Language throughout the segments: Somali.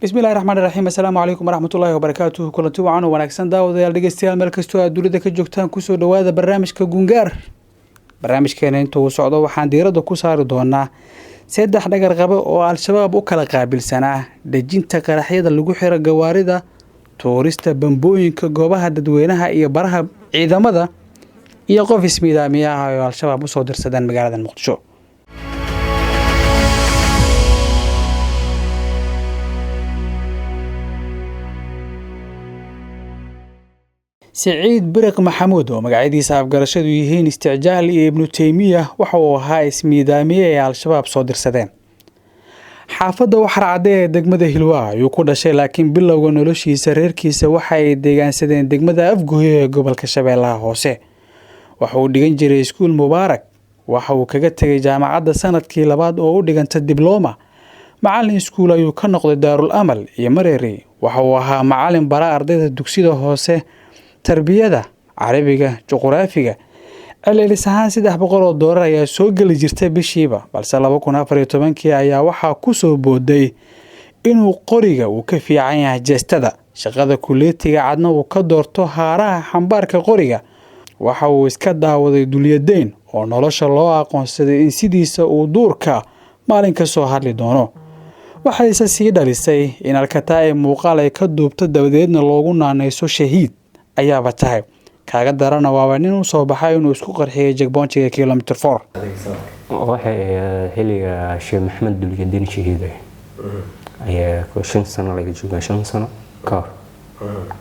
Bismillahi raxmaani raxiim. Assalaamu calaykum waraxmatullaahi wabarakaatuhu. Kulanti wacan oo wanaagsan, daawadayaal, dhegeystayaal, meel kastoo aad dunida ka joogtaan, kusoo dhowaada barnaamijka Gungaar. Barnaamijkeena inta uu socdo waxaan diiradda ku saari doonaa saddex dhagar qaba oo Al-Shabaab u kala qaabilsanaa dhejinta qaraxyada lagu xiro gawaarida, tuurista bambooyinka goobaha dadweynaha iyo baraha ciidamada, iyo qof ismiidaamiyaha oo Al-Shabaab usoo dirsadeen magaalada Muqdisho. Siciid Biriq Maxamuud, oo magacyadiisa afgarashadu yihiin Isticjaal iyo Ibnu Teymiya, waxa uu ahaa ismiidaamiye ee Al-Shabaab soo dirsadeen. Xaafadda Waxarcadde ee degmada Hilwaa ayuu ku dhashay, laakiin bilowga noloshiisa reerkiisa waxa ay deegaansadeen degmada Afgooye ee gobolka Shabeellaha Hoose. Waxa uu dhigan jiray Iskuul Mubaarak. Waxa uu kaga tegay jaamacadda sanadkii labaad oo u dhiganta diblooma. Macalin iskuul ayuu ka noqday Daarul Amal iyo Mareeri. Waxa uu ahaa macalin bara ardayda dugsida hoose tarbiyada, carabiga, juquraafiga. Celcelis ahaan $300 ayaa soo geli jirtay bishiiba, balse 2014-kii ayaa waxaa ku soo booday inuu qoriga uu ka fiican yahay jeestada, shaqada kuleetiga cadna uu ka doorto haaraha xambaarka qoriga. Waxa uu iska daawaday Dulyadeyn oo nolosha loo aqoonsaday in sidiisa uu duurka maalin ka soo hadli doono. Waxayse sii dhalisay in Alkataa muuqaal ay ka duubto, dabadeedna loogu naanayso Shahiid. Ayaaba tahay kaaga darana, waaba nin u soo baxay inuu isku qarxiyay checkpointiga Kilometer 4. Waxay ahayd xilliga Sheekh Maxamed Dulyadiin shahiiday ayaa 5 sano laga joogaa, 5 sano ka hor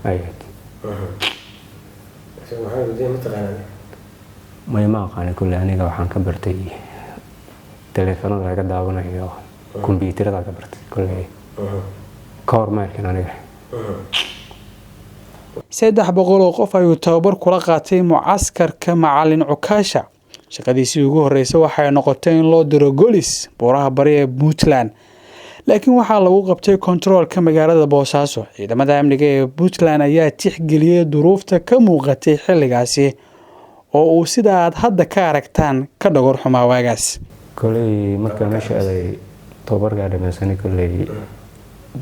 ay ahayd. May, ma aqaani. Kulle aniga waxaan ka bartay taleefanada laga daawanayo, kombiyuutarada ka bartay. Kulle ka hor ma arkin aniga. 300 oo qof ayuu tababar kula qaatay mucaskarka Macalin Cukaasha. Shaqadiisii ugu horreysay waxay noqotay in loo diro Golis, buuraha bari ee Puntland, laakiin waxaa lagu qabtay kontaroolka magaalada Boosaaso. Ciidamada amniga ee Puntland ayaa tixgeliyey duruufta ka muuqatay xilligaasi oo uu, sida aad hadda ka aragtaan, ka dhogor xumaa waagaas. Koley markaa meesha aday tababarkaa dhameysanay, koley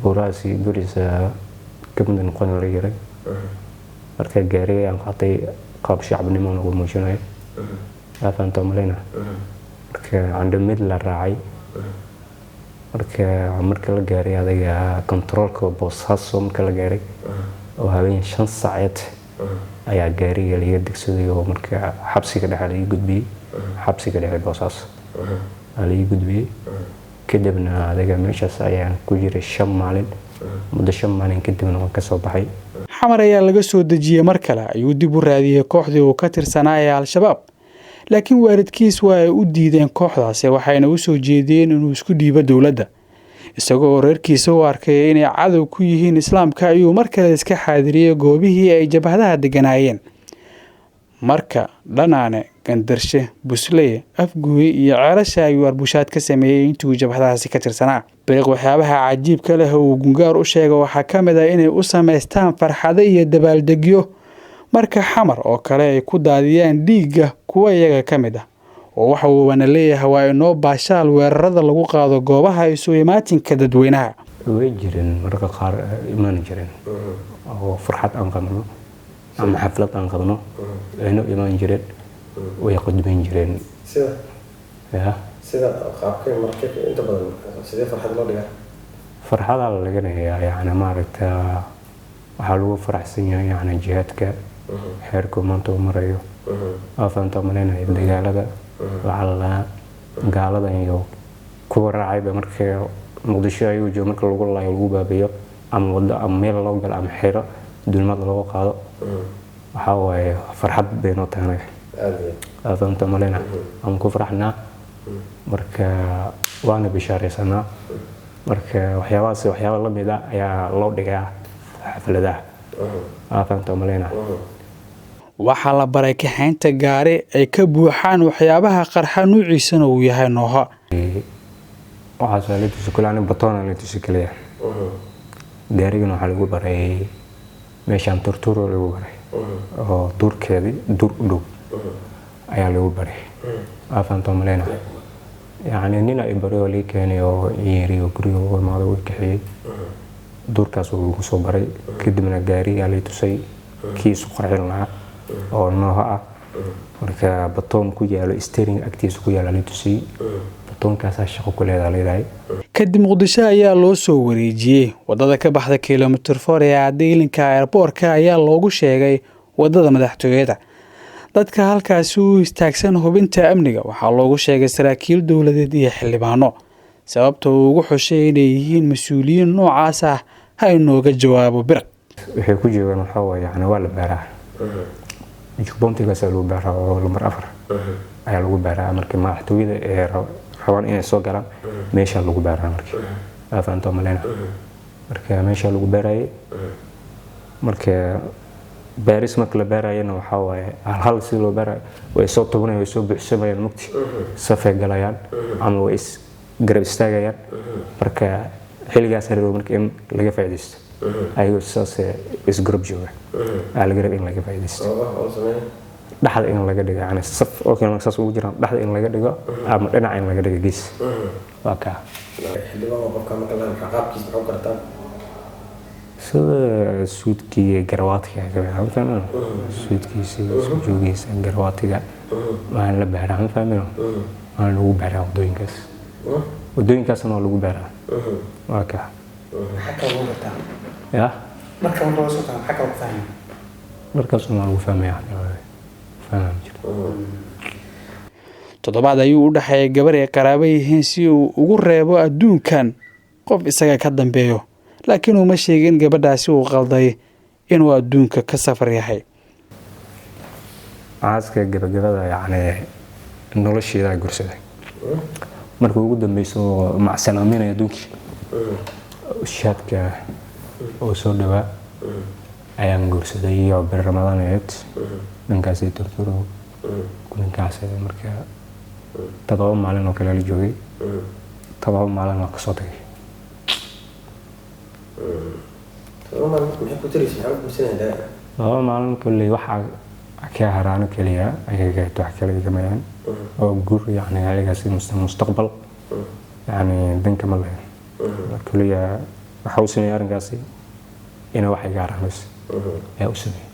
buurahaasi Golisa kamid noqon la yiray. Marka gaariga aan qaatay qaab shacabnimo lagu muujinayo, afaanta maleyna. Marka candhamid la raacay, marka la gaaray adaga kontaroolka Boosaaso, marka la gaaray oo habeen 5 saaceed ayaa gaariga laga degsaday, oo marka xabsiga dhexe laga gudbiyey, xabsiga dhexe Boosaaso aa laga gudbiyey. Kadibna adaga meeshaas ayaan ku jiray 5 maalin, muddo 5 maalin kadibna waan kasoo baxay. Xamar ayaa laga soo dejiyey. Mar kale ayuu dib u raadiyey kooxdii uu ka tirsanaa ee Al-Shabaab, laakiin waalidkiis waa ay u diideen kooxdaasi, waxayna u soo jeediyeen inuu isku dhiibo dowladda. Isagoo reerkiisa u arkay inay cadow ku yihiin Islaamka ayuu mar kale iska xaadiriyey goobihii ay jabhadaha deganaayeen: Marka, Dhanaane, Gandarshe, Busleye, Afguuye iyo Ceelasha ayuu arbushaad ka sameeyey intii uu jabhadahaasi ka tirsanaa. Biriq waxyaabaha cajiibka leh uu Gungaar u sheega waxaa ka mid ah inay u samaystaan farxado iyo dabaaldegyo marka Xamar oo kale ay ku daadiyaan dhiigga kuwa iyaga ka mid ah, oo waxa uuna leeyahay waa inoo baashaal weerarada lagu qaado goobaha isu imaatinka dadweynaha. Way jireen, mararka qaar imaan jireen oo farxad aan qabno ama xaflad aan qabno wayno imaan jireen, way qudbayn jireen. Sida? Ya. Sida qaabkee? Markee inta badan sidee farxad loo dhigaa? Farxadaa la dhiganayaa, yacni maaragta, waxaa lagu faraxsan yahay yacni jihaadka xeerku maanta uu marayo, afaanta malaynayo, dagaalada lacala gaalada iyo kuwa raacayba. Marka Muqdisho ayuu joogo, marka lagu laayo, lagu baabiyo, ama wado ama meel loo galo ama xero dulmad looga qaado, waxaa waaye farxad bay noo tahay anaga. Aada iyo Afaanta malayna aan ku faraxnaa, marka waana bishaaraysanaa. Marka waxyaabahaas, waxyaaba la mid ah ayaa loo dhigaa xafladaha, afaanta malayna. Waxaa la baray kaxaynta gaari ay ka buuxaan waxyaabaha qarxa, nuuciisana uu yahay Nooha. Waxaas waa la tusi kule, ani batoona la tusi kaliya. Gaarigana waxaa lagu baray meeshaan turtuuro lagu baray, oo duurkeedii duur u dhow ayaa lagu baray, afaanta maleyna. Yacni nin ay baray oo lii keenay oo i yeeriy oo guriga ugu imaado, way kaxeeyey. Duurkaas uu igu soo baray. Kadibna gaarigaa lay tusay kii isu qarxin lahaa oo nooha ah. Marka batoon ku yaalo steering agtiisa ku yaala lay tusay, batoonkaasaa shaqo ku leedaa leedahay. Kadib Muqdisho ayaa loo soo wareejiyey. Wadada ka baxda Kilomitir 4 ee aadda airboorka ayaa loogu sheegay wadada madaxtooyada. Dadka halkaasi u istaagsan hubinta amniga waxaa loogu sheegay saraakiil dowladeed iyo xildhibaano. Sababta uu ugu xushay inay yihiin mas-uuliyiin noocaas ah ha inooga jawaabo Biraq. Waxay ku joogaan waxaa waaye, yani waa la baaraa, checkpointigaasaa lagu baaraa oo lambar 4 ayaa lagu baaraa. Marka madaxtooyada ee rabaan inay soo galaan, meeshaa lagu baaraa. Marka waa fahantaa maleyna. Marka meeshaa lagu baarayay, marka baaris marka la baarayana waxaa waaye hal hal si loo baarayo. Way soo tubanayaan, way soo buuxsamayaan, mugti safay galayaan ama way is garab istaagayaan. Marka xilligaas rabo marka in laga faa'iidaysto, ayagoo saas isgarab jooga aa laga raba in laga faa'iidaysto. Oo sameeyo. Dhexda in laga dhigo, yani saf oo kale saas ugu jiraan, dhexda in laga dhigo ama dhinaca in laga dhigo, gees waa kaa. Xildhibaan waa qofka marka la maxaa qaabkiisa maxaa u garataa? Sida suudkii, garawaatiga ka mid ah, ma fahmino? Suudkiisa iyo isku joogiisa, garawaatiga waan la baaraa, ma fahmino? Waan lagu baaraa wadooyinkaas, wadooyinkaasna waa lagu baaraa, waa kaa. Maxaa kale lagu gartaa? Ya. Marka loo soo tago maxaa kale ku fahmay? Dharkaasna waa lagu fahmaya, fahmaya ma jirto. Toddobaad ayuu u dhexeeyay gabar ay qaraabo yihiin si uu ugu reebo adduunkan qof isaga ka dambeeyo, laakiin uuma sheegin gabadhaasi uu qalday inuu adduunka ka safar yahay. Caaska gabagabada, yacni nolosheedaa gursaday markii ugu dambeyso oo macsalaameynaya adduunkii shaadka oo soo dhawaa ayaan guursaday iyo bir Ramadaan ahayd. Dhankaasi turturo ninkaas. Marka 7 maalin oo kale la joogay, 7 maalin waa kasoo tagay. 7 maalin maxay ku taraysa? Maxaa u guursanaya? 7 maalin kolley waxaa ka haraano keliya ayaga, wax kale igamayaan oo guur, yacni ayagaasi mustaqbal yacni danka ma lahayn. Keliya waxa u sameeyay arrinkaasi ina wax iga haraan bas ayaa u sameeyey.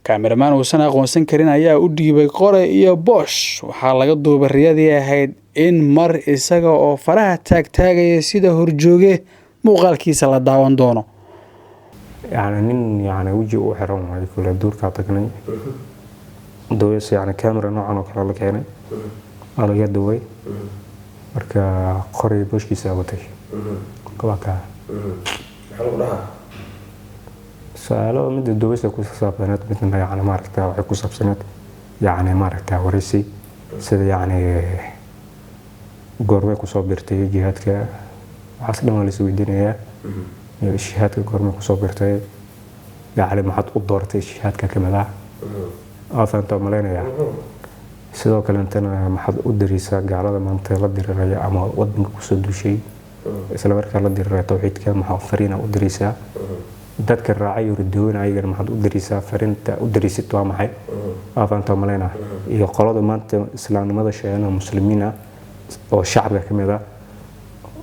Kaameramaan uusan aqoonsan karin ayaa u dhiibay qore iyo boosh. Waxaa laga duubay riyadii ahayd in mar isaga oo faraha taagtaagaya sida horjooge muuqaalkiisa la daawan doono. Yani nin yani weji u xiran waayo kule. Duurkaa tagnay, duweys, yani camera noocan oo kale la keenay, waa laga duway. Marka qoray booshkiisa watay, waa kaa. Maxaa lagu dhahaa? Su-aalo midda duweysta ku saabsaneed, midna yani maaragta waxay ku saabsaneed yani maaragta waraysi, sida yani goormay kusoo birtay jihaadka. Waxaas dhan waa la is weydiinayaa. Iyo jihaadka goormay kusoo birtay, yacni maxaad u dooratay jihaadka kamid ah, waa fahantaa malaynayaa. Sidoo kalentana maxaad u diraysaa gaalada maanta la diriraya ama wadanka kusoo duushay, isla markaa la diriraya tawxiidka? Maxaa fariina u diraysaa dadka raacay oo ridoona ayagana? Maxaad u diraysaa? Fariinta u diraysid waa maxay? Waa fahantaa malaynaa. Iyo qolada maanta islaamnimada sheegana, muslimiin ah oo shacabka ka mid ah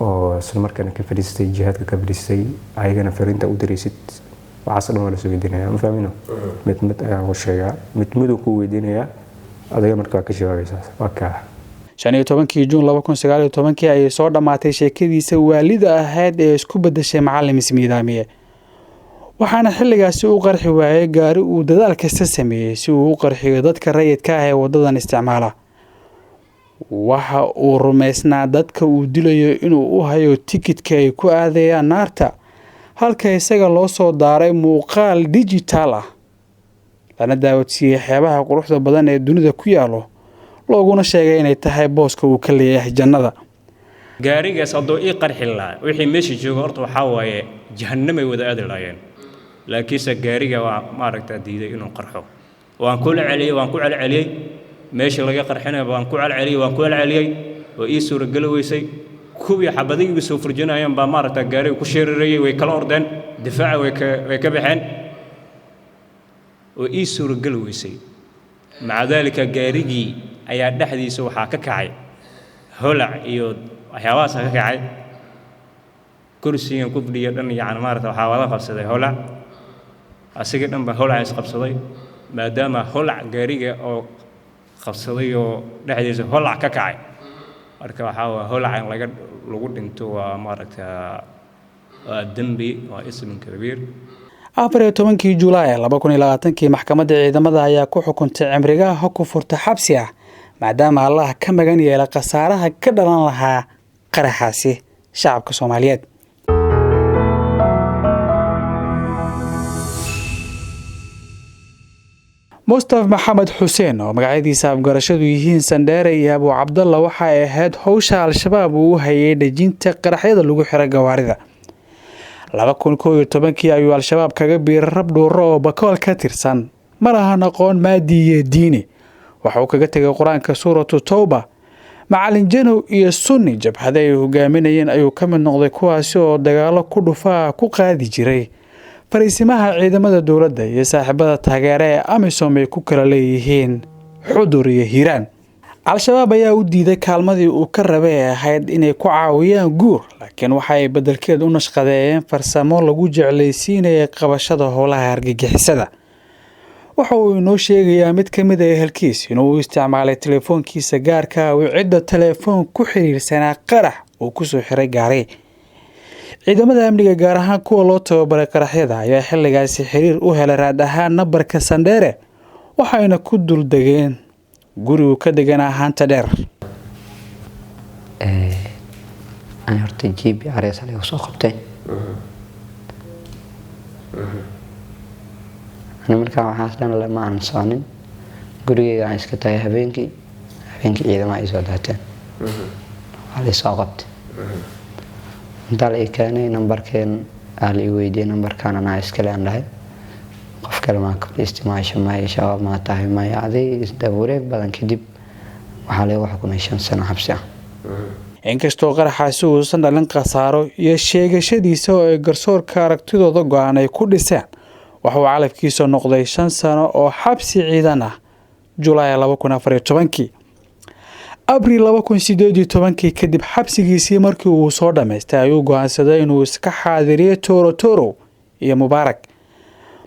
oo isla markaana ka fadhiistay jihaadka ka fadhiistay, ayagana fariinta u diraysid, waxaas dhan waa lasoo weydiinaya, ma fahmino? Mid mid ayaan u sheegaa, mid miduu ku weydiinayaa adiga, marka waa ka jawaabaysaa, waa kaa. 15-kii Juun 2019-kii ayay soo dhammaatay sheekadiisa waalida ahayd ee isku beddeshay macalin ismiidaamiye. Waxaana xilligaasi u qarxi waayey gaari uu dadaal kasta sameeyey si uu u qarxiyo dadka rayidka ah ee waddadan isticmaala. Waxa uu rumaysnaa dadka uu dilayo inuu u hayo tikidka ay ku aadayaan naarta, halka isaga loo soo daaray muuqaal dijitaal ah, lana daawadsiiyey xeebaha quruxda badan ee dunida ku yaalo, looguna sheegay inay tahay booska uu ka leeyahay jannada. Gaarigaas hadduu ii qarxi lahaa, wixii meesha jooga horta waxaa waaye jahannamay wada aadi lahaayeen. Laakiinse gaariga waa maaragtaa diiday inuu qarxo. Waan ku celceliyey, waan ku celceliyey, meesha laga qarxinaya waan ku celceliyey, waan ku celceliyey oo ii suurageli weysay. Kuwii xabadihiigu soo furjinayeen baa maaragtaa gaariga ku sheerareeyey, way kala ordeen, difaaca way ka baxeen oo ii suurageli weysay. Maca daalika gaarigii ayaa dhexdiisa waxaa ka kacay holac iyo waxyaabahaasa ka kacay. Kursigan ku fadhiya dhan, yacni maaragta, waxaa wada qabsaday holac. Asiga dhan baa holac is qabsaday, maadaama holac gaariga oo qabsaday oo dhexdiisa holac ka kacay. Marka waxaa waa holac in laga lagu dhinto waa maaragta waa dembi, waa ismin kabiir. 14-kii Julaay 2020-kii maxkamadda ciidamada ayaa ku xukuntay cimrigaha ku furta xabsi ah, maadaama Allah ka magan yeela khasaaraha ka dhalan lahaa qaraxaasi shacabka Soomaaliyeed. Mustaf Maxamed Xuseen, oo magacyadiisa afgarashadu yihiin Sandheere iyo Abu Cabdalla, waxa ay ahayd howsha Al-Shabaab uu u hayay dhejinta qaraxyada lagu xiro gawaarida. 2011-kii ayuu Al-Shabaab kaga biiray Rabdhuuro oo Bakool ka tirsan. Ma lahan aqoon maadi iyo diini. Waxa uu kaga tegay Qur-aanka Suuratu Towba. Macalin Janow iyo Sunni jabhada ay hogaaminayeen ayuu ka mid noqday, kuwaasi oo dagaalo ku dhufaa ku qaadi jiray fariisimaha ciidamada dowladda iyo saaxiibada taageere ee AMISOM ay ku kala leeyihiin Xudur iyo Hiiraan. Al-Shabaab ayaa u diiday kaalmadii uu ka rabay ee ahayd inay ku caawiyaan guur, laakiin waxa ay beddelkeed u nashqadeeyeen farsamo lagu jeclaysiinayay qabashada howlaha argagixisada. Waxa uu inoo sheegayaa mid ka mid a ehelkiis inuu u isticmaalay telefoonkiisa gaarka uu cidda telefoon ku xiriirsanaa qarax uu kusoo xiray gaari. Ciidamada amniga, gaar ahaan kuwa loo tababaray qaraxyada, ayaa xilligaasi xiriir u helay raad ahaan nambarka Sandheere, waxayna ku duldegeen gurigu ka deganaa Haanta Dheer. Ani horta GB RS lagu soo qabtay. Ani markaa waxaas dhan lama aan soconin, gurigeyga aan iska tagay. Habeenkii ciidamaha ay soo daateen, waa la soo qabtay. Intaa la ii keenay, nambarkeen aa la ii weydiiyey. Nambarkaan anaa iskale aan dhahay, qof kale maa kula isticmaasho? Maya. Shabaab maa tahay? Maya. Aday isdawareeg badan kadib waxaa laygu xukumay 5 sano xabsi ah. Inkastoo qaraxaasi uusan dhalin khasaaro iyo sheegashadiisa oo ay garsoorka aragtidooda go-aan ay ku dhiseen, waxauu calafkiisa noqday 5 sano oo xabsi ciidan ah Julaay 2014-kii. Abril 2018-kii, kadib xabsigiisii markii uu soo dhammaystay, ayuu go-aansaday inuu iska xaadiriyo Tooro Toorow iyo Mubaarak,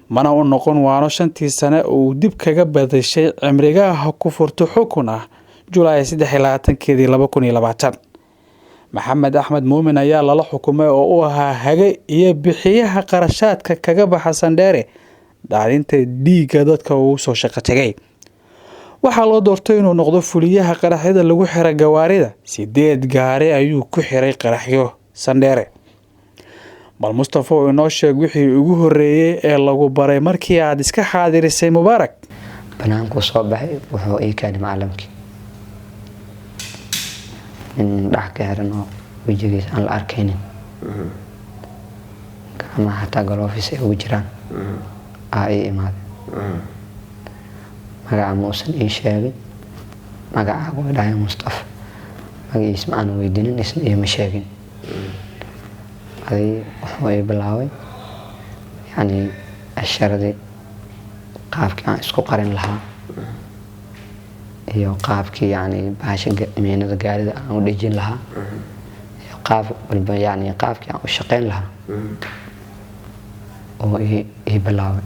mana u noqon waano 5-tii sane uu dib kaga badashay cimrigaha ku furto xukun ah Julaay 23-keedii 2020. Maxamed Axmed Muumin ayaa lala xukumay oo u ahaa hage iyo bixiyaha qarashaadka kaga baxa Sandheere daadinta dhiigga dadka uu soo shaqo tegay. Waxaa loo doortay inuu noqdo fuliyaha qaraxyada lagu xira gawaarida. 8 gaari ayuu ku xiray qaraxyo Sandheere. Bal Mustafa oo inoo sheeg wixii ugu horreeyey ee lagu baray markii aad iska xaadirisay Mubaarak. Banaankuu soo baxay, wuxuu ii keenay macalimkii, nin dhax ka xiran oo wejigiisa aan la arkaynin, gacmaha xataa galoofis ay ugu jiraan aa ii imaaday. Magaca ma uusan ii sheegin. Magacaagu way dhahay Mustafa. Magaciis ma aan weydiinin, isna iima sheegin. Aday wuxuu ii bilaabay yacni casharadii, qaabkii aan isku qarin lahaa iyo qaabkii yacni bahasha miinada gaarida aan u dhejin lahaa iyo qaab walba, yacni qaabkii aan u shaqayn lahaa oo ii bilaabay.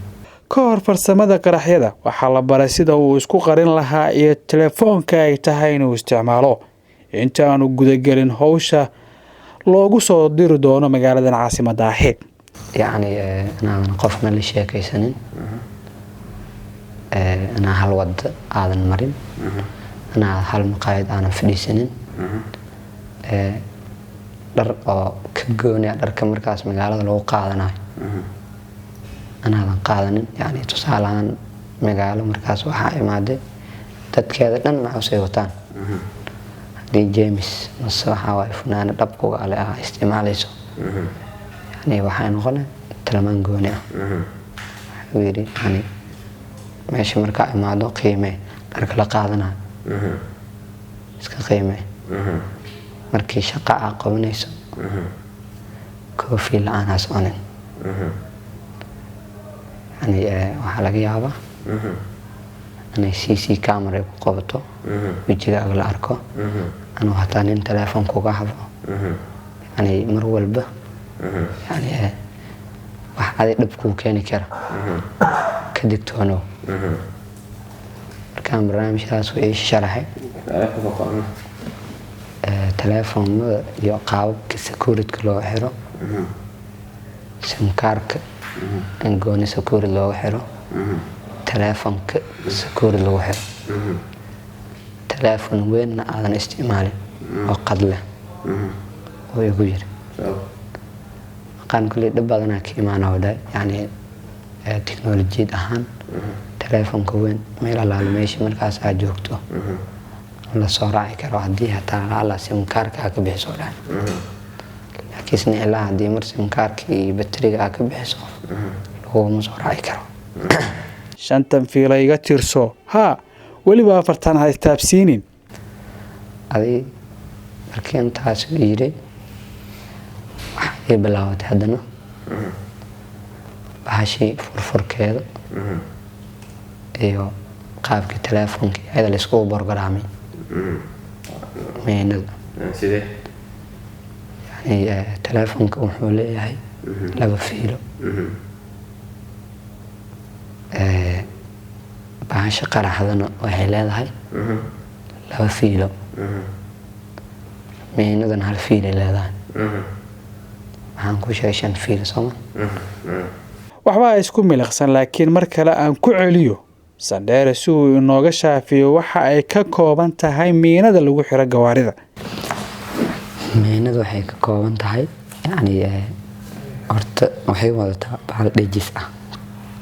Ka hor farsamada qaraxyada, waxaa la baray sida uu isku qarin lahaa iyo telefoonka ay tahay inuu isticmaalo inta aanu gudagelin howsha loogu soo diri doono magaaladan caasimadda ahi. Yacni inaadan qofna la sheekaysanin, inaan hal wada aadan marin, inaan hal maqaayad aanan fadhiisanin, dhar oo ka gooniya dharka markaas magaalada lagu qaadanayo inaadan qaadanin. Yacni tusaale ahaan, magaalo markaas waxaa imaaday dadkeeda dhan macawsay wataan, haddii James mase waxaa waaye funaano dhabkuga ale ah isticmaalayso, yani waxay noqone tilmaan gooni ah. Wuxuu yidhi yani meesha markaa imaado qiime dharka la qaadanayo iska qiime. Markii shaqa aa qabanayso, koofi la-aan ha soconin. Yani waxaa laga yaabaa inay CC camera ku qabato, wejigaaga la arko, anuu hataa nin telefoon kuga habo. Yani mar walba Yani wax adi dhib kuu keeni kara ka digtoonow. Markaan barnaamijkaas uu ii sharaxay telefoonada iyo qaababka security loo xiro, simkaarka in gooni security looga xiro, telefoonka security lagu xiro, telefoon weynna aadan isticmaalin oo qad leh oo igu yiri aqaan kuley dhib badanaa ka imaana oo dhahay. Yani tiknolojiyad ahaan telefoonka weyn meel alaale meesha markaas aad joogto la soo raaci karo haddii hataa lacala simkaarka aa ka bixiso oo dhahay, laakiinse ilaa haddii mar simkaarka iyo bateriga aa ka bixiso laguma soo raaci karo. 5tan fiila iga tirso, haa, weliba 4tan ha istaabsiinin. Adi markii intaas uu yiri waxaa ii bilaabatay haddana bahashii furfurkeeda iyo qaabkii telefoonka ayada laiskugu borgaraamay miinada. Sidee? Yani telefoonka wuxuu leeyahay 2 fiilo. Bahasha qaraxdana waxay leedahay 2 fiilo, miinadana 1 fiilay leedahay. Waxaan ku sheegay 5 fiilo sooma. Waxbaa isku miliqsan, laakiin mar kale aan ku celiyo Sandheere si uu inooga shaafiyo waxa ay ka kooban tahay miinada lagu xiro gawaarida. Miinadu waxay ka kooban tahay yani horta waxay wadataa bahal dhejis ah,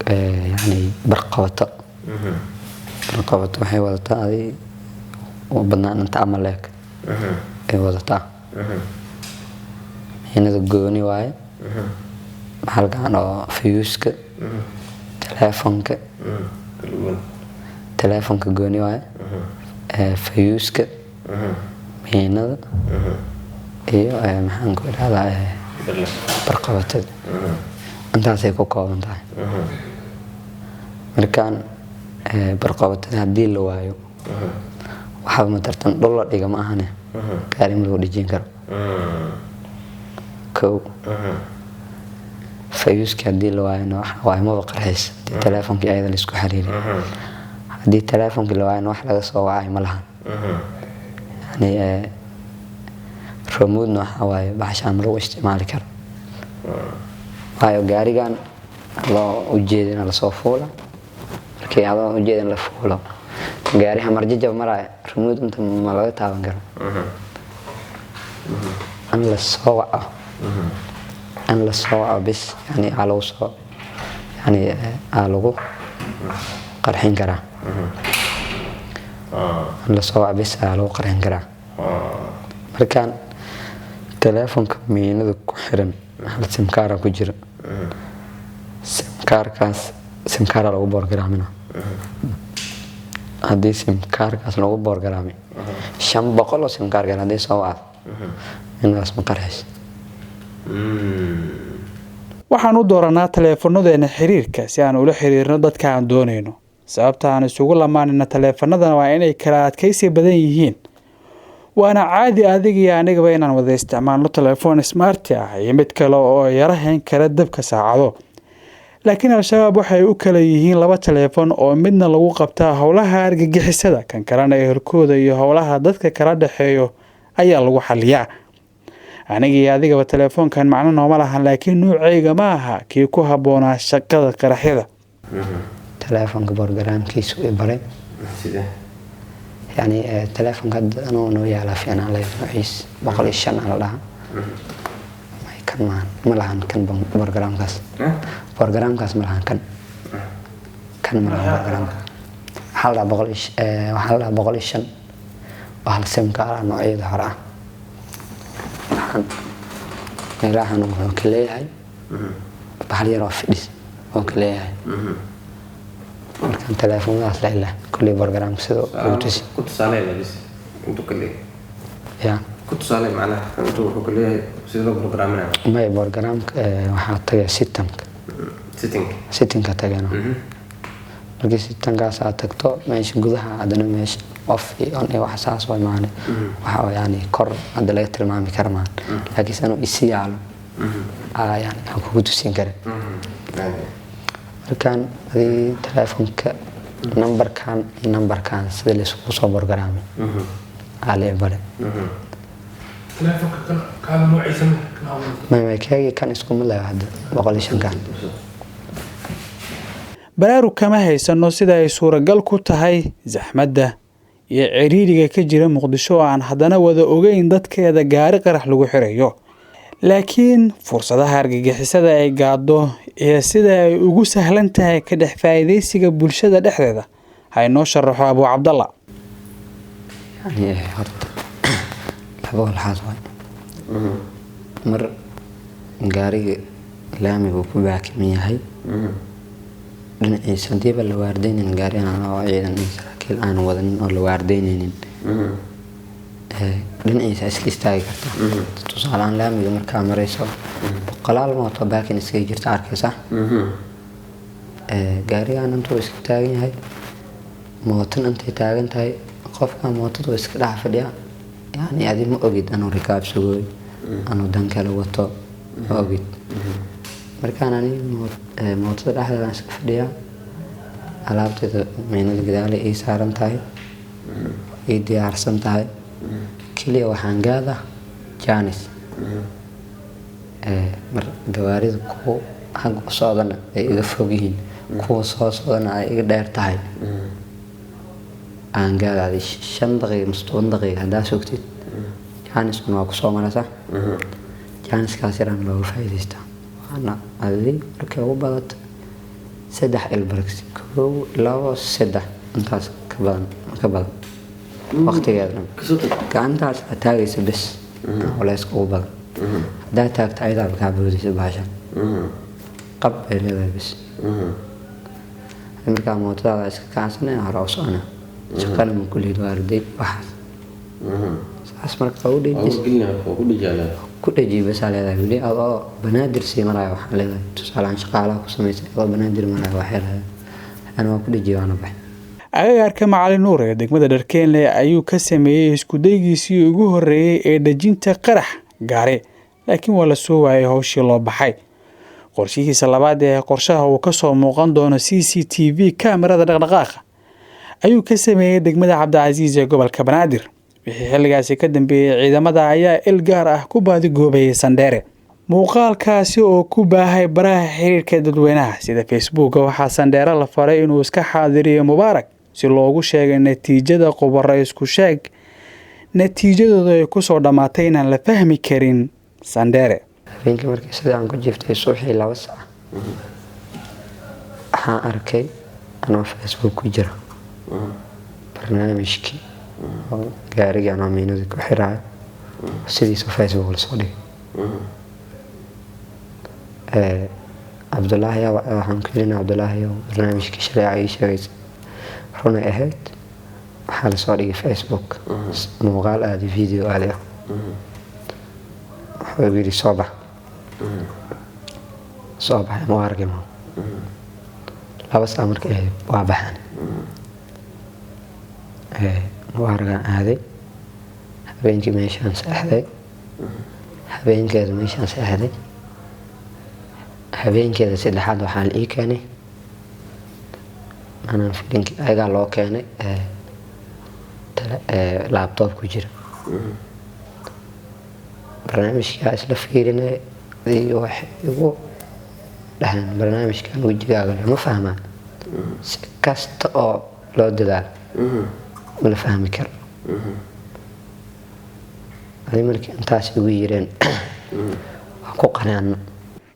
yani barqabato. Barqabato waxay wadataa adi u badnaan inta ama leeg ay wadataa. Miinada gooni waaye, bahalkan oo fiyuuska telefoonka, telefoonka gooni waaye, fiyuuska, miinada iyo maxaan ku idhahdaa barqabatada, intaasay ku kooban tahay. Markaan barqabatada haddii la waayo waxba ma tartan, dhul la dhiga ma ahane gaari ma lagu dhejin karo. Kow, fayuuski haddii la waayona waxa waaye maba qarxaysa haddii teleefoonkii ayada la isku xiriiriyo. Haddii teleefoonkii la waayona wax laga soo wacay ma lahan. Yani remote-na waxa waaye bahashaan ma lagu isticmaali karo, waayo gaarigan adoo ujeedina lasoo fuula. Markii adoo ujeedin la fuulo gaari hamarjajab maraya, remote inta ma laga taaban karo. In la soo waco, in la soo waco bis yani aa lagu soo yani aa lagu qarxin karaa. In la soo waco bis aa lagu qarxin karaa. Markaan telefoonka miinada ku xiran hal simkaara ku jira, simkaarkaas simkaara lagu boorgaraamina. Haddii simkaarkaas lagu boorgaraamay 500 oo simkaar kale haddii soo wacdo miinadaas ma qarxayso. Waxaan u dooranaa taleefanadeena xiriirka si aan ula xiriirno dadka aan doonayno. Sababta aan isugu lamaanina taleefanadana waa inay kala adkaysi badan yihiin. Waana caadi adiga iyo anigaba inaan wada isticmaalno telefoon smart ah iyo mid kale oo yara hayn kara dabka saacado. Laakiin Al-Shabaab waxay u kala yihiin 2 telefoon oo midna lagu qabtaa howlaha argagixisada, kan kalena ehelkooda iyo howlaha dadka kala dhexeeyo ayaa lagu xaliyaa. Aniga iyo adigaba telefoonkan macno nooma lahan, laakiin nuucayga ma aha kii ku habboonaa shaqada qaraxyada. Telefoonka borogaraamkiisu i baray. Sidee? Yani telefoonka hadda anuu noo yaalaa fiicnaan lahayd nuuciis 105 aa la dhahaa. May kan maahan, ma lahan kan borogaraamkaas. Borogaraamkaas ma lahan kan. Kan ma lahan borogaraamka. Waxaa la dhahaa boqol iyo waxaa la dhahaa 105. Waa hal simkaar ah noocyada hore ah. Waxaan meelahan wuxuu ka leeyahay bahal yar oo fidhis oo ka leeyahay. Markaan telefoonadaas la ilaa kulley borogaraamka sidoo ugu tusi. Ku tusaale la bis intuu ka leeyahay. Ya. Ku tusaale macnaha intuu wuxuu ka leeyahay sida loo borogaraaminayo. May borogaraamka waxaa tagay systemka. Setting. Settingka tageno. Markii settingkaas aad tagto meesha gudaha haddana meesha off iyo on iyo wax saas way maane. Waxa oo yani kor hadda laga tilmaami kara maahan. Laakiin anuu isi yaalo. Yani aan kugu tusin karin. Markaan adii teleefonka nambarkan iyo nambarkan sida laisugu soo borgaraamay aa la bare. Telefonka kan kaada noociisa ma kan awalta? May, keegii kan isku mid layo hadda 105-kan. Baraarug kama haysano sida ay suuragal ku tahay zaxmadda iyo ciriiriga ka jira Muqdisho oo aan haddana wada ogeyn dadkeeda gaari qarax lagu xirayo, laakiin fursadaha argagixisada ay gaado iyo sida ay ugu sahlan tahay ka dhex faa'iidaysiga bulshada dhexdeeda ha inoo sharaxo Abuu Cabdalla. Yani horta laba walxaas waay. Mar gaariga laamigu ku baakiman yahay dhinaciisa, hadiiba la waardeynaynin gaarigan anoo ciidan iyo saraakiil aan wadanin oo la waardeynaynin, dhinaciisa iska istaagi kartaa. Tusaalehaan laamiga markaa marayso, boqolaal mooto baakin iskaga jirta arkaysa. Gaarigan intuu iska taagan yahay, mootan intay taagan tahay, qofka mootada uu iska dhex fadhiya. Yani adi ma ogid anuu rikaab sugooy, anuu dan kale wato, ma ogid. Markaan ani mootada dhexdeeda aan iska fadhiyaa, alaabteeda miinada gadaale ii saaran tahay, ii diyaarsan tahay. Keliya waxaan gaada jaanis mar gawaarida kuwa xagga u socdana ay iga fog yihiin, kuwa soo socdana ay iga dheer tahay. Aan gaada 5 daqiiqa mise 10 daqiiqa haddaa sugtid, jaaniskuna waa kusoo maraysaa. Jaaniskaas yaraan looga faa'iidaystaa. Waana adi markay ugu badato 3 ilbaragsi, kow, labo, saddex, intaas ka badan ka badan waqtigeeda dhan gacantaas aad taagaysa bes culayska ugu badan. Haddaa taagto, ayadaaba kaa boodaysa bahashan, qab bay leedahay bes. Markaa mootadaada iska kacsanaya, hore u socona, shaqana ma kulihid, waa arday waxaas saas. Marka u dhejis ku dhejiy basaa leedahay. Weli adoo Banaadir sii maraya waxaan leedahay, tusaalehaan shaqaalaha ku samaysay, adoo Banaadir maraya waxay leedahay ana waa ku dhejiy, waana baxay. Agagaarka Macalin Nuur ee degmada Dharkeenle ayuu ka sameeyey iskudaygiisii ugu horreeyey ee dhejinta qarax gaari, laakiin waa la soo waayay howshii loo baxay. Qorshihiisa labaad ee qorshaha uu kasoo muuqan doono CCTV kaamirada dhaqdhaqaaqa ayuu ka sameeyey degmada Cabdicasiis ee gobolka Banaadir. Wixii xilligaasi ka dambeeyey, ciidamada ayaa il gaar ah ku baadigoobayay Sandheere. Muuqaalkaasi oo ku baahay baraha xiriirka dadweynaha sida Facebooka, waxaa Sandheere la faray inuu iska xaadiriyo Mubaarak si loogu sheegay natiijada khubaro isku sheeg natiijadooda ay kusoo dhammaatay inaan la fahmi karin Sandheere. Habeenkii markii sidii aan ku jiiftay, subaxii 2 sac waxaan arkay anoo Facebook ku jira barnaamijkii oo gaarigii anoo miinadii ku xiraayo, sidiisa Facebook lasoo dhigay. Cabdulaahi yaa waxaan ku yidhi, "Cabdulaahi yow, barnaamijkii shareeca ii sheegaysa runay ahayd, waxaa lasoo dhigay Facebook muuqaal aadi, video aadi ah." Wuxuu igu yidhi, "Soo bax." Soo baxay, ma argay ma 2 saac markay ahayd waa baxaan. Mubaaragaan aaday. Habeenkii meeshaan seexday, habeenkeeda meeshaan seexday. Habeenkeeda saddexaad waxaa la ii keenay anaan filinkii ayagaa loo keenay laptop ku jira barnaamijkaa. Isla fiirinay iyo waxay igu dhaheen, "Barnaamijkan wejigaaga lama fahmaa, si kasta oo loo dadaalo ma la fahmi karo." Adi markii intaas igu yireen waa ku qanaano.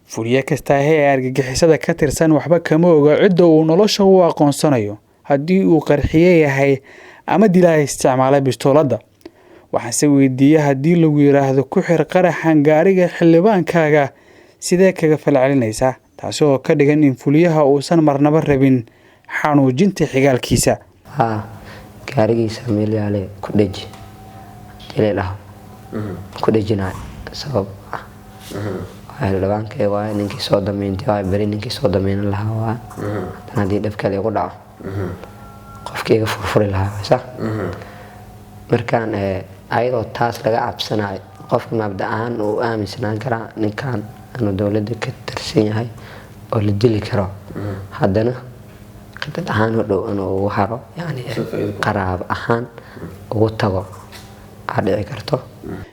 Fuliye kastaahe ee argagixisada ka tirsan waxba kama oga cidda uu nolosha u aqoonsanayo haddii uu qarxiye yahay ama dilaa isticmaala bistooladda. Waxaase weydiiyey, haddii lagu yidhaahdo ku xir qaraxan gaariga xildhibaankaaga, sidee kaga falcelinaysaa? Taasi oo ka dhigan in fuliyaha uusan marnaba rabin xanuujinta xigaalkiisa. Haa, gaarigiisa meel yaale ku dheji hadii la dhaho, ku dhejinayo. Sabab ah xildhibaankay waaye, ninkii soo dameyntay waaye, beri ninkii soo dameynan lahaa waaye. Haddana haddii dhib kale igu dhaco, qofkii iga furfuri lahaa waay. Sax. Markaan ayadoo taas laga cabsanayo Qofka mabda ahaan uu aaminsanaan karaa ninkan inuu dowladda ka tirsan yahay oo la dili karo, haddana khidad ahaan u dhow inuu ugu haro, yani qaraabo ahaan ugu tago aa dhici karto.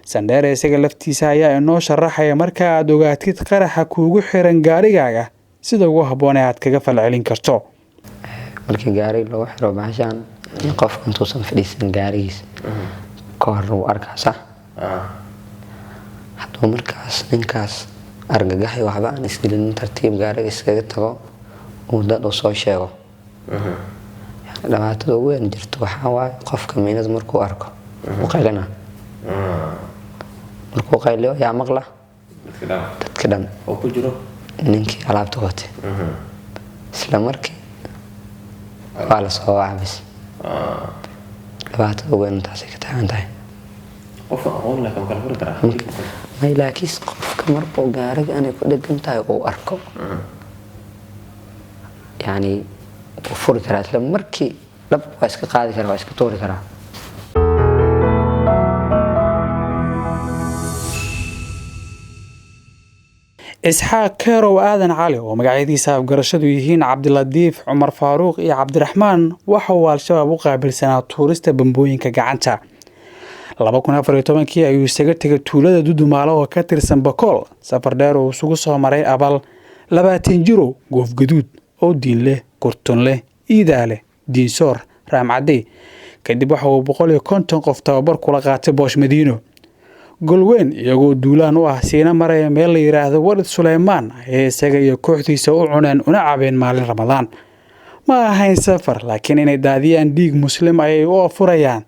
Sandheere isaga laftiisa ayaa inoo sharaxaya marka aad ogaatid qaraxa kuugu xiran gaarigaaga sida ugu habboon ee aad kaga falcelin karto. Markii gaariga lagu xiro bahashan, qofka intuusan fadhiisan gaarigiisa ka hor wuu arkaa, sax? Hadduu markaas ninkaas argagaxi waxba aan isgelinin, tartiib gaariga iskaga tago, uu dad u soo sheego. Yani dhibaatada ugu weyn jirto waxaa waaye qofka miinada markuu arko wuu qaylina. Markuu qayliyo yaa maqla? Dadka dhan oo ku jiro ninkii alaabta watay. Isla markii waa la soo wacabis. Dhibaatada ugu weyn intaasay ka taagan tahay. Qofka aqoon leh kama kala furi karaa? May, laakiin qofka markuu gaariga inay ku dhegan tahay uu arko, yani wuu furi karaa isla markii, dhab waa iska qaadi karaa, waa iska tuuri karaa. Isxaaq Kerow Aadan Cali oo magacyadiisa afgarashadu yihiin Cabdilatiif, Cumar Faaruuq iyo Cabdiraxmaan, waxa uu Al-Shabaab u qaabilsanaa tuurista bambooyinka gacanta. 2014-kii ayuu isaga tegay tuulada Dudumaalo oo ka tirsan Bakool. Safar dheer oo isugu soo maray Abal, 20 Jirow, Goofgaduud, Owdiinleh, Kurtunleh, Iidaale, Diinsoor, Raamcadey kadib waxa uu 150 qof tababar kula qaatay Boosh Madiino, Golweyn, iyagoo duulaan u ah siina maraya meel la yidhaahdo Warid Suleymaan ayay isaga iyo kooxdiisa u cuneen una cabeen maalin Ramadaan. Ma ahayn safar, laakiin inay daadiyaan dhiig muslim ayay u afurayaan,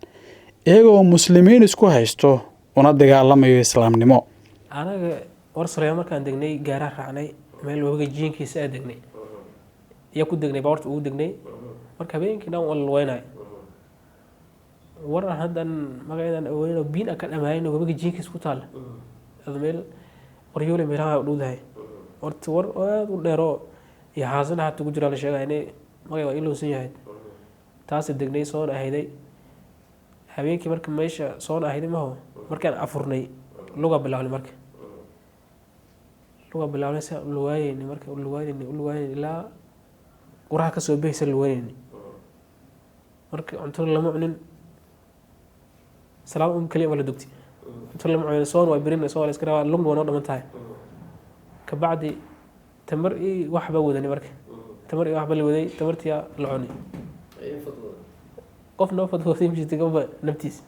iyagoo muslimiin isku haysto una dagaalamayo islaamnimo. Anaga War Suleymaan markaan degnay, gaaraa raacnay, meel webiga jiinkiisa aa degnay, yaa ku degnay, baawarta ugu degnay. Marka habeenkii dhan waa la lugeynay. War aan haddan magaceedan awoodin oo biin aan ka dhamaanin, webiga jiinkiisa ku taala, ada meel Qoryoole meelaha u dhowdahay. Horta war aada u dheeroo iyo haasana hata ku jiraa la sheegaya inay magaca waa ilowsan yahay. Taasa degnay, soona ahayday habeenkii. Marka meesha soona ahayday maho, markaan afurnay luga bilawnay. Marka luga bilawnay si aan u lugaynayni, marka u lugaynayni, u lugaynayni ilaa quraha kasoo bixaysa lugaynayni. Marka cuntada lama cunin, salaad um kaliya waa la dugtay, cunto lama cunin. Soon waa berin, soon waa la iska rabaa, lugna waa noo dhaman tahay. Kabacdi tamar iyo waxba wadanay. Marka tamar iyo waxba la waday, tamartiyaa la cunay. Qof noo fadwooday ma jirto, gaba naftiisa.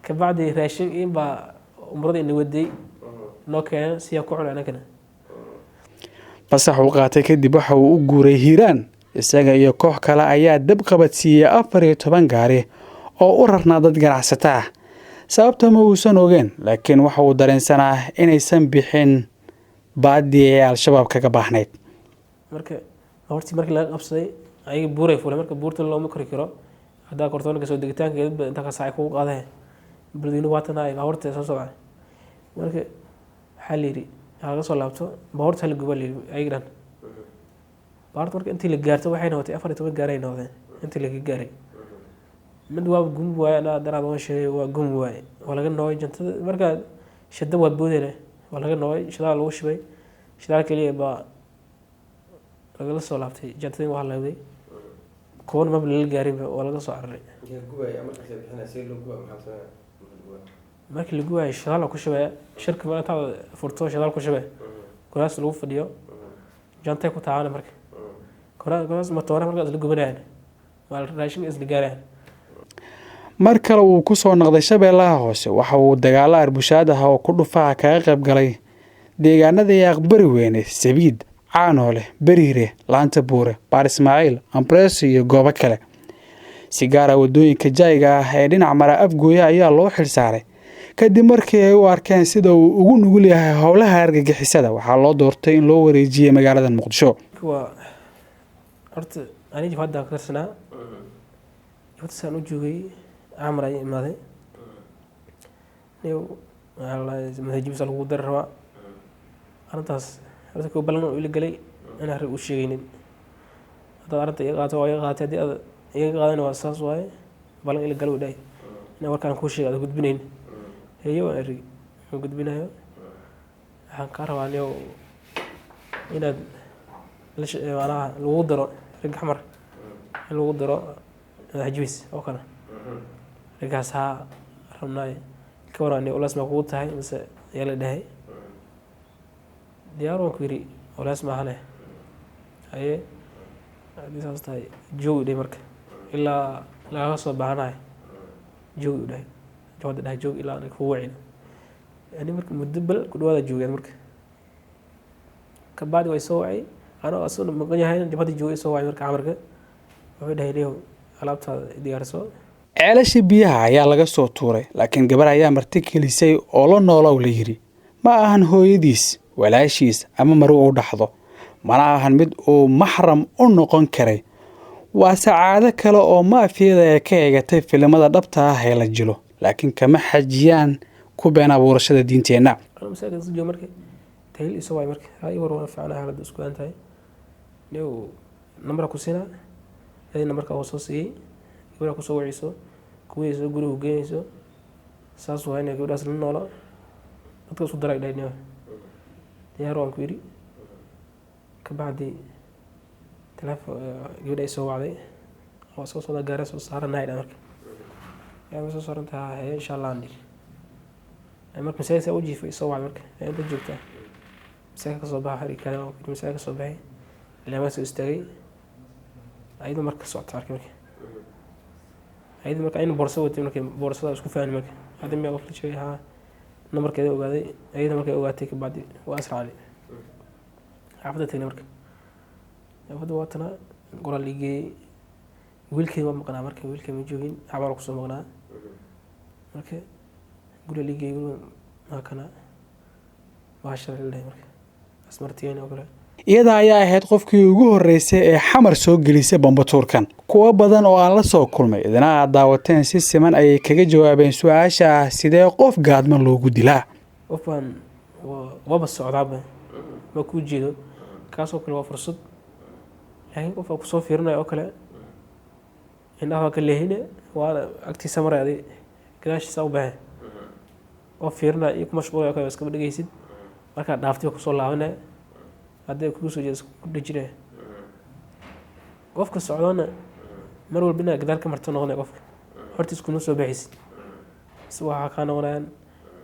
Kabacdi raashin in baa umrada ina waday noo keenan, siyaa ku cunay anagana. Fasax uu qaatay kadib waxa uu u guuray Hiiraan. Isaga iyo koox kale ayaa dab qabadsiiyey 14 gaari oo u rarnaa dad ganacsata ah. Sababta ma uusan ogeen, laakiin waxa uu dareensanaa inaysan bixin baadii ee Al-Shabaab kaga baahnayd. Marka hortii markii laga qabsaday ayaga buuray fuulay. Marka buurta looma kori karo, haddaa kortoonka soo degitaankeedba inta ka saacay kugu qaadaya. Beledweyne waa tanaa baabuurta soo socda. Marka waxaa la yidhi ha laga soo laabto, baabuurta hala guba la yidhi ayaga dhan baabuurta. Marka intii la gaarto waxay noqotay 14 gaari ay noqdeen intii laga gaaray. Mid waa gumi waaye, anaa daraad waan sheegay, waa gumi waaye, waa laga noogay jantada. Marka shida waa boodayna, waa laga noogay, shidaal lagu shubay, shidaal keliya baa lagala soo laabtay. Jantadii waa lawday, kuwana maba lala gaarinba, waa laga soo cararay. Markii la gubayo shidaal ku shubaya, shirka ma intaad furto shidaal ku shubaya, kuraas lagu fadhiyo jantay ku taabana. Marka kuraas matoora markaa isla gubanayaan, waa raashinka isla gaarayaan. Mar kale uu ku soo noqday Shabeellaha Hoose, waxa uu dagaalo arbushaad ah oo ku dhufaha kaga qayb galay deegaanada Yaaqbari Weyne, Sabiid, Caanoole, Beriire, Laanta Buure, Baar Ismaaciil, Ambareeso iyo goobo kale. Si gaara wadooyinka jaayiga ah ee dhinac mara Afgooya ayaa loo xilsaaray kadib markii ay u arkeen sida uu ugu nugul yahay howlaha argagixisada. Waxaa loo doortay in loo wareejiyey magaalada Muqdisho. Waa horta ani jabhadda ka tirsanaa. Jabhadda saan u joogay Camar ayay imaaday. Niyow madaxjibisa lagu dari rabaa arrintaas. Horta koo ballan uu ila galay inaan rag u sheegaynin. Haddaad arrinta iga qaato waa iga qaatay, haddii aad iga qaadana waa saas waaye. Ballan ila galay uu dhahay inaan warkaan kuu sheegay aad gudbinayn. Heyo waan eri, ma gudbinayo. Waxaan kaa rabaa niyow inaad macnaha lagu daro rag Xamar, in lagu daro madax jibis oo kale. Raggaas haa rabnaay, ka waran niyo, ulaas ma kugu tahay mise? Ayaa la dhahay. Diyaar waan ku yidhi, ulaas maahane. Haye, haddii saas tahay joogi dhahay, marka ilaa lagaga soo baahanahay joogi u dhahay, jawaabta dhahay joog ilaa anaga kugu wacino. Yani marka muddo bal ku dhawaada joogeen. Marka kabacdi way soo wacay anoo asaguna maqan yahay, jabhadii joogay soo wacay. Marka camarka wuxuu dhahay, niyow alaabtaada diyaarso. Ceelasha biyaha ayaa laga soo tuuray, laakiin gabar ayaa marti gelisay oo la noolow la yidhi. Ma ahan hooyadiis, walaashiis ama marwo u dhaxdo, mana ahan mid uu maxram u noqon karay. Waa sacaado kale oo maafiyada ee ka eegatay filimada dhabta ah ee la jilo, laakiin kama xajiyaan ku been abuurashada diinteenna. Anuu masaajidka isla joogo marka tahliil isoo waay. Marka haa, ii war, waan fiicnaa, xaaladda isku aan tahay niyow, nambarka ku siinaa adi. Nambarka oo soo siiyey gabadha kusoo waceyso, kuweyso, guriga geynayso, saas waa inay gabadhaas la noolo, dadka isku daray dhahay. Niyow diyaar waan ku yidhi. Kabacdi telefoon gabadha ay soo wacday oo soo socda, gaari soo saaranahay dha. Marka yaa ma soo saaran tahay? Haye, insha Allah aan dhiri. Marka masaajidka saa u jiifay soo wacday. Marka yaa inta joogtaa? Masaajidka kasoo baxa xariikada oo masaajidka kasoo baxay, ilaa soo istaagay ayadoo marka socota arkay. Marka ayadoo marka ayna boorso watay, marka boorsada isku fahmi. Marka hadda miyaa qof la sheegay? Haa, nambarkeeda ogaaday. Ayada markay ogaatay kabacdi waa asracday, xaafadda tagnay. Marka xaafadda waa tana qoraal ii geeyey. Wiilkay waa maqnaa, marka wiilkay ma joogin, xabaar kusoo maqnaa. Marka guriga lii geeyey, guriga waa kana bahasha la dhahay. Marka asmartiyen oo kale. Iyada ayaa ahayd qofkii ugu horreysay ee Xamar soo gelisay bambatuurkan. Kuwo badan oo aan la soo kulmay, idina aad daawateen, si siman ayay kaga jawaabeen su-aasha ah: sidee qof gaadma loogu dilaa? Qof baan waaba socdaaba ma kuu jeedo, kaasoo kale waa fursad. Laakiin qof aa kusoo fiirinaya oo kale, indhaha waa ka leehine, waana agtiisa maray, adi gadaashiisa u baxay, qof fiirinaya iyo ku mashquulaya oo kale iskama dhegeysid. Markaa dhaaftay waa kusoo laabanaya, hadday kugu soo jeedo ku dhejinaya. Qofka socdona mar walba inaad gadaal ka marto noqonaya, qofka hortiis kuma soo baxaysid, si waxaa kaa noqonayaan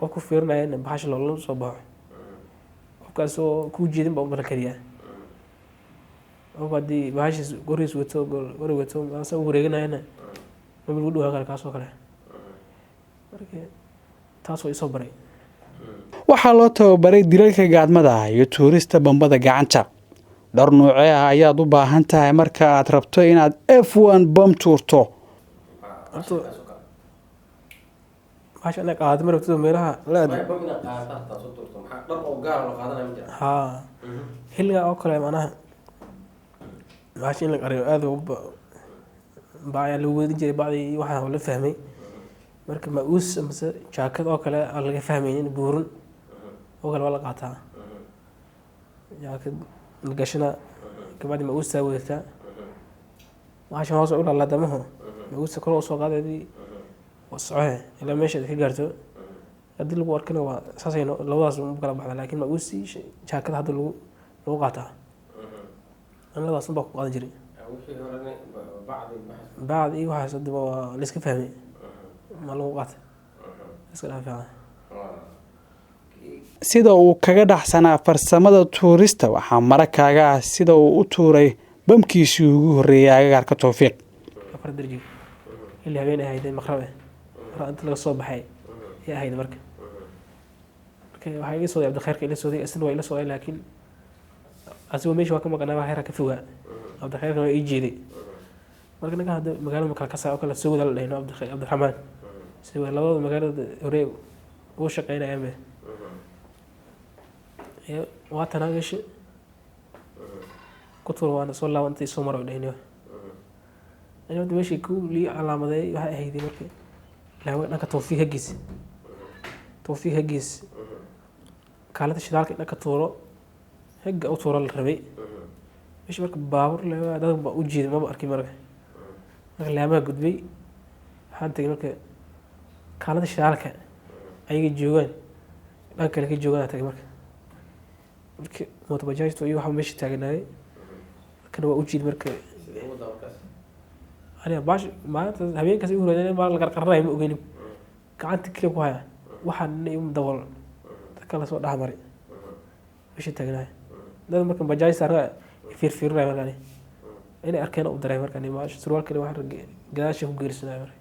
qof ku fiirinaya bahasha loola soo baxo. Qofkaas oo kuu jeedin baa u balan kariyaa. Qof haddii bahashiis goriis wato, gori wato, asa u wareeganayana maba lagu dhawaan kara kaasoo kale. Marka taas waa isoo baray. Waxaa loo tababaray dilalka gaadmada ah iyo tuurista bambada gacanta. Dhar nuucee ah ayaad u baahan tahay marka aad rabto inaad F1 bam tuurto? Horta bahasha inay qaadato ma rabtid oo meelaha la aado. Bam inaad qaadato hataa soo tuurto, maxaa dhar oo gaar ah loo qaadanaya ma jira? Haa, xilligaa oo kale macnaha bahasha in la qariyo aad u bacyaa lagu wadin jiray, bacdii iyo waxaan la fahmay. Marka ma-uus amase jaakad oo kale aan laga fahmaynin, buurun oo kale waa la qaataa, jaakad la gashana, kabacdi ma-uustaa wadataa, bahashan hoos u laalaadamaho, ma-uusta kor usoo qaadeedii waa socohe ilaa meesha aad ka gaarto. Haddii lagu arkana waa saasay labadaas u kala baxda. Laakiin ma-uustii jaakada hadda lagu qaataa, an labadaas un baa ku qaadan jiray. Wixii horena bacdi maxaa? Bacd iyo waxaas hadda waa la iska fahmay, ma lagu qaatay, iska dhaa fiican. Sida uu kaga dhaxsanaa farsamada tuurista waxaa mara kaaga ah sida uu u tuuray bamkiisii ugu horreeyay agagaarka Towfiiq. Afar darjiga xilli habeen ay ahayd, maqrab eh, mar inta laga soo baxay ayay ahayd. Marka waxaa iga sooday Cabdikhayrka ila sooday, isna waa ila sooday, laakiin asigoo meesha waa ka maqnaa, waa heera ka fogaa. Cabdikhayrkana waa ii jeeday. Marka ninka hadda magaalada ma kala kasaa oo kale soo wada la dhahayno Cabdiraxmaan si waa labadooda magaalada hore ugu shaqeynayaan be. Iyo waa tanaa meesha ku tuur, waana soo laaban intay soo maro dhahayno. Ani horta meeshii ku lii calaamaday waxay ahayd marka laawa dhanka Tawfiiq haggiis, Tawfiiq haggiis, kaalinta shidaalka dhanka tuuro, hagga u tuuro la rabay meesha. Marka baabuur le dad baa u jeeday, maba arkin. Marka laamaha gudbay, waxaan tegay marka kaalinta shidaalka. Ayaga joogaan, dhan kale ka joogaan tagay. Marka mooto bajaajtu iyo waxa meesha taagnaayay markana waa u jiid. Marka aniga baash maalinta habeenkaas igu horreeyay baa la qarqaranayo, ma ogeynin, gacanta keliya ku haya waxaan imu dabool dadka la soo dhex maray meesha taagnaay. Dad marka bajaaj saarna fiirfiirinaya, markaan inay arkeen u daray. Markaan surwaalkani waxaan gadaasha ku geersanaya. Marka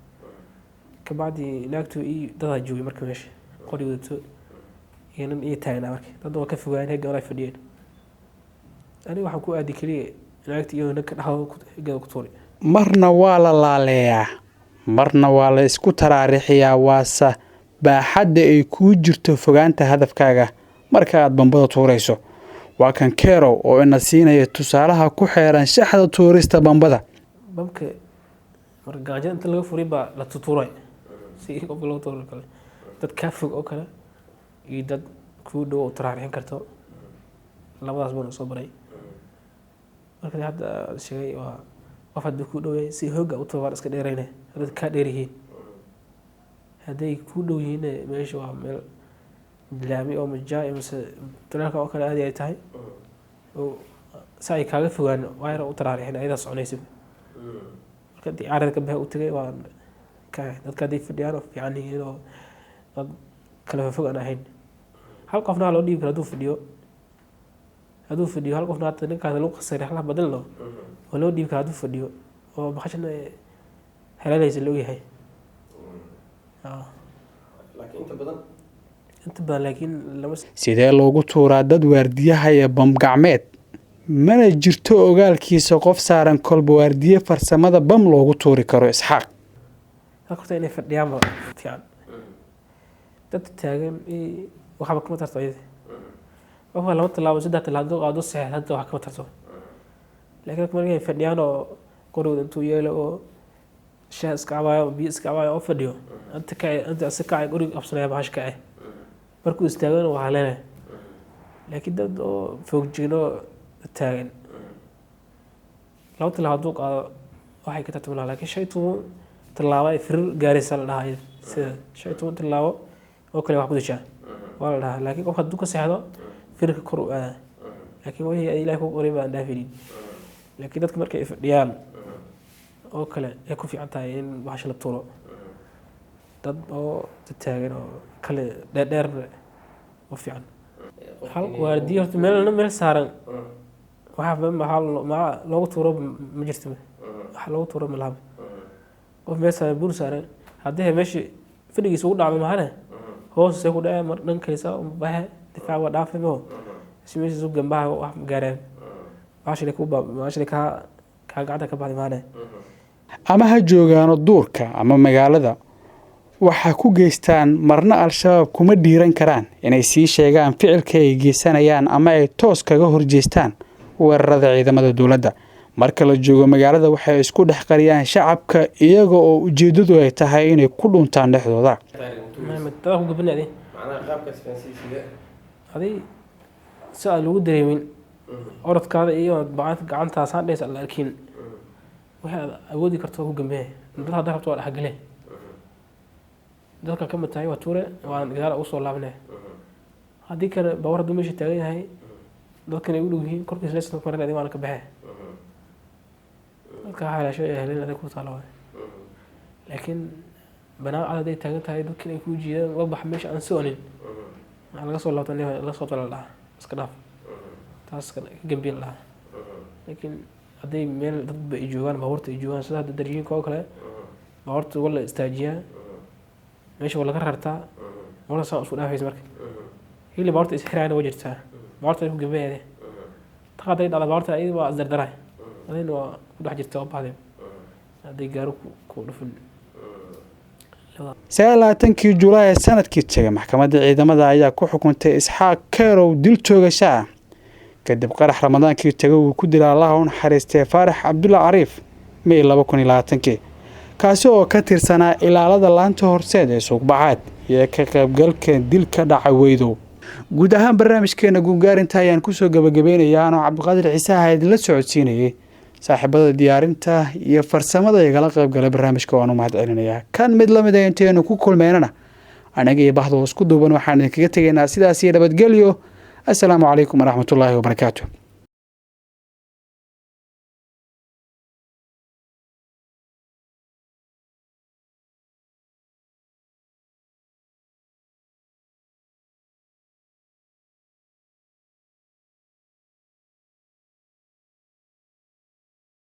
kabacdi naagtu ii dadaa joogay marka meesha qori wadato iyo nin ii taagnaa. Marka dad waa ka fogaayeen, heegga walaa fadhiyeen. Aniga waxaan ku aadi keliya naagta iyo ninka dhexdooda heggada ku tuuray. Marna waa la laaleeyaa, marna waa la isku taraarixiyaa, waase baaxadda ay kuu jirto fogaanta hadafkaaga marka aad bambada tuurayso. Waa kan Kerow oo ina siinaya tusaalaha ku xeeran shaxda tuurista bambada. Bamka marka gaajada inta laga furay baa la tutuuray si qofka loo tuuro kale, dad kaa fog oo kale iyo dad kuu dhow oo taraarixin karto, labadaas baan soo baray. Marka hadda sheegay waa qof hadduu kuu dhow yahay si hooga u tuur, iska dheerayna dad kaa dheer yihiin. Hadday kuu dhow yihiin, meesha waa meel laami oo majaa mise duleelka oo kale aadi ay tahay oo si ay kaaga fogaan waa yar u taraarixin ayadaa soconaysa. Marka haddii caarada ka baxa u tagay waa ka dadka hadday fadhiyaan oo fiican yihiin oo dad kala fog aan ahayn, hal qofna loo dhiibi kara hadduu fadhiyo hal qofna. Hata ninkaas lagu khasaaray hal badal loo waa loo dhiibi kara hadduu fadhiyo oo bahashana heleelaysa la ogyahay. Laakiin inta badan? Inta badan laakiin lama. Sidee loogu tuuraa dad waardiyahaya bam gacmeed, mana jirto ogaalkiisa qof saaran kolba waardiye farsamada bam loogu tuuri karo, Isxaaq? Halka horta inay fadhiyaan ba fiican. Dad taagan waxba kama tarto iyada. Qofka laba tallaabo, saddex tallaabo hadduu qaado seexda, hadda wax kama tarto. Laakiin dadka markay fadhiyaan oo qorigooda intuu yeelo oo shaah iska cabaayo, biyo iska cabaayo oo fadhiyo, inta kacay, inta asi kacay qoriga qabsanaya, bahasha kacay markuu istaagana waa haleenaya. Laakiin dad oo foogjigan oo taagan, laba tallaabo hadduu qaado waxay ka tartami lahaa. Laakiin 15 tallaabo ay firir gaaraysa la dhahaa iyada. Sida 15 tallaabo oo kale wax ku dishaa waa la dhahaa. Laakiin qofka hadduu ka seexdo, firirka kor u aadaa. Laakiin wixii ay Ilahay ku qoray baan dhaafaynin. Laakiin dadka markay ay fadhiyaan oo kale ay ku fiican tahay in bahasha la tuuro. Dad oo taagan oo kale dheerdheer u fiican, hal waardiye horta meel saaran waxaa maxaa loogu tuuro ma jirto, wax loogu tuuro ma laha. Qof meel saaran, buur saaran, haddii meesha fadhigiisa ugu dhacdo mahane, hoos see ku dhacee mar dhankaysa baxe difaac waa dhaafay maho si meesha isu gambaha wax gaareen bahashale ku bahashale kaa gacanta ka baxday mahane. Ama ha joogaano duurka ama magaalada, waxaa ku geystaan marna Al-Shabaab kuma dhiiran karaan inay sii sheegaan ficilka ay geysanayaan ama ay toos kaga horjeestaan weerarada ciidamada dowladda. Marka la joogo magaalada, waxay isku dhex qariyaan shacabka iyaga oo ujeeddadu ay tahay inay ku dhuntaan dhexdooda. Tada ku gabinay adi. Macnaha qaabkaas fahansiisida? Adi si aan lagu dareemin orodkaada iyo gacantaa saan dhehaysa aan la arkin, wixii aad awoodi karto waa ku gambee. Dad haddaa rabto waa dhexgale, dadka ka mid tahay waa tuure, waan gadaal ugu soo laabnay. Haddii kale baabuur hadduu meesha taagan yahay, dadkan ay u dhow yihiin, korkiisa leysna marin adi waana ka baxe. Dadka waxaa helaasho ay heleen adig ku taalo waay. Laakiin banaan cad hadday taagan tahay, dadkan ay kuu jiidaan uga bax meesha aan soconin, waxaa laga soo laabta laga soo tala la dhahaa iska dhaaf, taas ka gambiya la dhahaa. Laakiin hadday meel dadba ay joogaan, baabuurta ay joogaan, sida hadda darjiinka oo kale, baabuurta waa la istaajiyaa, meesha waa laga rartaa, baabuurta saa isku dhaafaysa. Marka xilli baabuurta is xiraayana waa jirtaa, baabuurta ay ku gambeeyade ta hadday dhacdo baabuurta ayada waa isdardaray, adina waa ku dhex jirta oo baxday hadday gaaro ku dhufin. 29-kii Julaay ee sanadkii tegay, maxkamadda ciidamada ayaa ku xukuntay Isxaaq Kerow dil toogasho ah kadib qarax Ramadaankii tegay uu ku dilay, Allaha u naxariistay, Faarax Cabdulla Cariif May 2020-kii, kaasi oo ka tirsanaa ilaalada laanta Horseed ee Suuqbacaad iyo ka qaybgalka dil ka dhaca Weydow. Guud ahaan barnaamijkeena guungaarinta ayaan kusoo gabagabeynayaa, anoo Cabdiqaadir Ciise aha idinla socodsiinayay. Saaxiibada diyaarinta iyo farsamada igala qaybgalay barnaamijka waan u mahad celinayaa. Kan mid lamid a intaynu ku kulmeynana, Anaga iyo bahda hoos ku duuban waxaan idinkaga tegaynaa sidaas iyo nabadgelyo. Assalaamu calaykum waraxmatullaahi wabarakaatu.